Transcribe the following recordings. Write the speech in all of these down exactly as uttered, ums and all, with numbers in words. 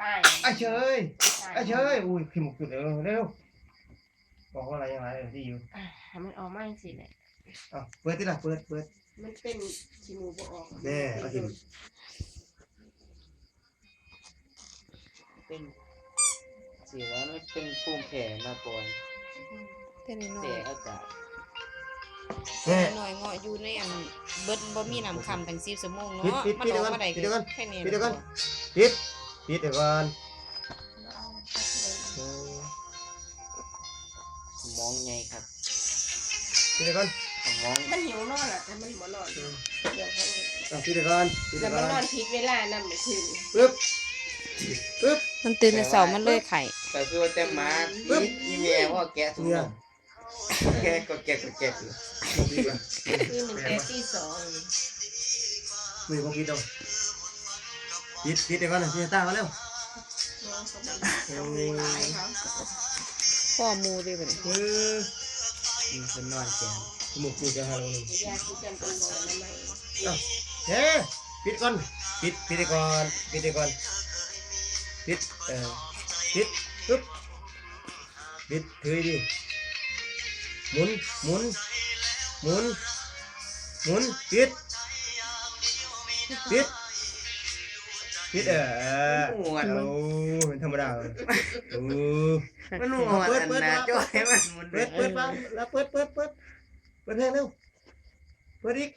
ป้าย ไอ้เชย ป้าย ไอ้เชย อุ้ย ขี้หมูกจุดเร็วเร็ว บอกว่าอะไรยังไงเออที่อยู่ อ่ะ ให้มันออกมาจังซี่แหละ อ่ะ เปิดที่ละ เปิด เปิด มันเป็นขี้หมูบ่ออก แน่ เอากิน เป็น สิว่ามันเป็นภูมิแพ้มาก่อน แต่น้อยๆ แพ้อากาศ แน่ น้อยๆ เงาะอยู่ในอัน เบิดบ่มีน้ำค้ำตั้งสิบชั่วโมงเนาะ ปิด ปิด มันออกมาได้ ปิดเดี๋ยวก่อน แค่นี้ ปิดเดี๋ยวก่อน ปิด ปิดเดี๋ยวก่อน อืม สมองไงครับ ปิดเดี๋ยวก่อน สมอง มันหิวนอนอะ แต่มันบ่นอน อืม เดี๋ยวเขา อ่ะ ปิดเดี๋ยวก่อน ปิด แล้ เดี๋ยว วก่อน มันนอนผิดเวลานำมื้อคืน ปึ๊บ ปึ๊บ มันตื่นแต่เช้ามันเลยไข้ แต่คือว่าแต่หมา ปึ๊บ อีแม่ว่าแกะถุงนม เนี่ย แกะก็แกะก็แกะอยู่ นี่มันแกะที่สอง นี่บ่ปิดดอก ปิด ปิดเดี๋ยวก่อนนะ ปิดตาก่อนเร็ว พ่อหมู่เด้บัดนี้ เออ อืม เป็นนอนแกะ หมูกรูดจะหาลง ยาที่จำเป็นบ่อนำมา อ้าว เฮ้ ปิดก่อน ปิด ปิดก่อน ปิดก่อน ปิด เออ ปิด ปึ๊บ ปิด ถือดิ หมุน หมุน หมุน หมุน ปิด ปิด ปิด เออ มันม่วน โอ้ เป็นธรรมดาเลย โอ้ มันม่วน เปิด เปิด อันน่ะ เปิด จ้อยมันหมุน เปิด เปิด เออ แล้วเปิด เปิด เปิด เปิดเพลงเร็ว เปิดอีก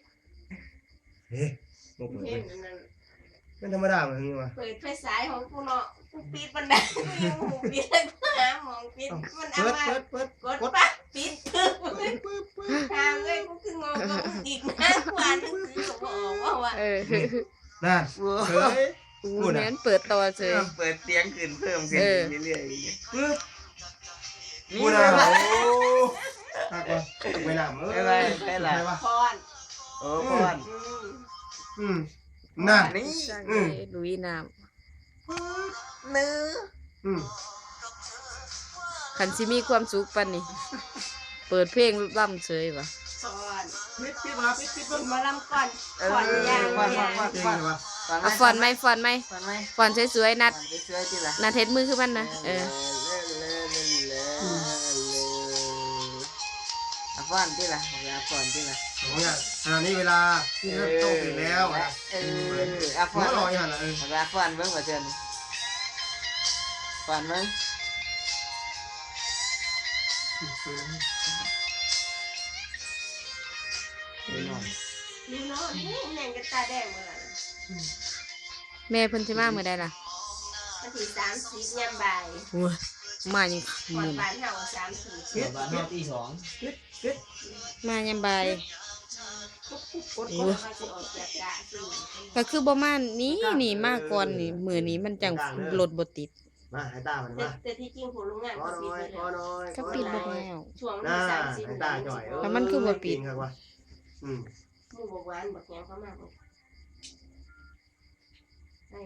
เฮ้ย บ่เปิด เห็ เว้ย นอันนั้น มันธรรมดามันนี่วะ เปิดไฟฉายของกูเนาะ กูปิดมันได้ กูยังบ่ปิดเลย กูหาหม่องปิด เอ้า มันเอามา เปิด เปิด เปิด กด ปั๊บ ปิด ปึ๊บ ปึ๊บ ปึ๊บ ทางเลย กูคืองงกับมึงอีกนะ กูอ่านหนังสือก็บ่ออกว่าว่า เออ นี่ นั่น โอ้ เฮ้ย อู้ พูดน่ะ แม่นเปิดต่อเฉย เปิดเสียงขึ้นเพิ่มขึ้น เออ เรื่อยๆ ปึ๊บ นี่ พูดน่ะ โอ้ คักว่ะ ไปน้ำ เอ้ย ไปไหน ไปล่ะ ไปวะ พร โอ้ พร อืม อืม นั่น นี่ สร้าง อืม เลยลุยน้ำ ปึ๊บ เนื้อ อืม คันสิมีความสุขปานนี้ เปิดเพลงลำเฉยวะ สอน ปิด ปิดมา ปิด ปิดเบิ่ง หมอลำก่อน เออ ก่อนอย่าง ก่อน เดียว ก่อน ก่อน ก่อน เก่งเลยวะ ก่อน เอาฟ้อนไหม ฟ้อนไหม ฟ้อนไหม ฟ้อนสวยๆ นัด ฟ้อนสวยๆ ติล่ะ นัดเฮ็ดมือคือมันนะ เออ เออ เออ เออ เออ อืม เออ เอาฟ้อนติล่ะ เอาฟ้อนติล่ะ เอาเนี่ย ขณะนี้เวลาที่ เออ ต้องตื่นแล้วนะ เออ เอาฟ้อน หัวเราะอย่างนั้นน่ะ เออ เอาฟ้อนเบิ่งว่าเทื่อนี้ ฟ้อนเบิ่ง เออ นี่นอน นี่นอน นี่แหน่งกันตาแดงหมดแล้วนะ แม่เพิ่นสิมามื้อใดล่ะ วันที่สามสิบยามบ่าย โอ้ย มายัง ฮอดบ้านเฮาสามทุ่ม เดี๋ยวบ้านเฮาตีสอง มายามบ่าย กด กด กด ว่าสิออกจากกะสิ ก็คือบ่มานี่ นี่มาก่อนนี่ มื้อนี้มันจังรถบ่ติด มา ให้ตามัน แต่ มา แต่ที่จริงผู้โรงงาน ขอหน่อย ก็ปิด ขอหน่อย ก็ปิดเบิดแล้ว ช่วง น่า วันที่สามสิบ ให้ตาจ่อย เออ แล้วมันคือบ่ปิด เก่งคักว่ะ อืม หมู่บักหวานบักหยังเข้ามาบ่ ให้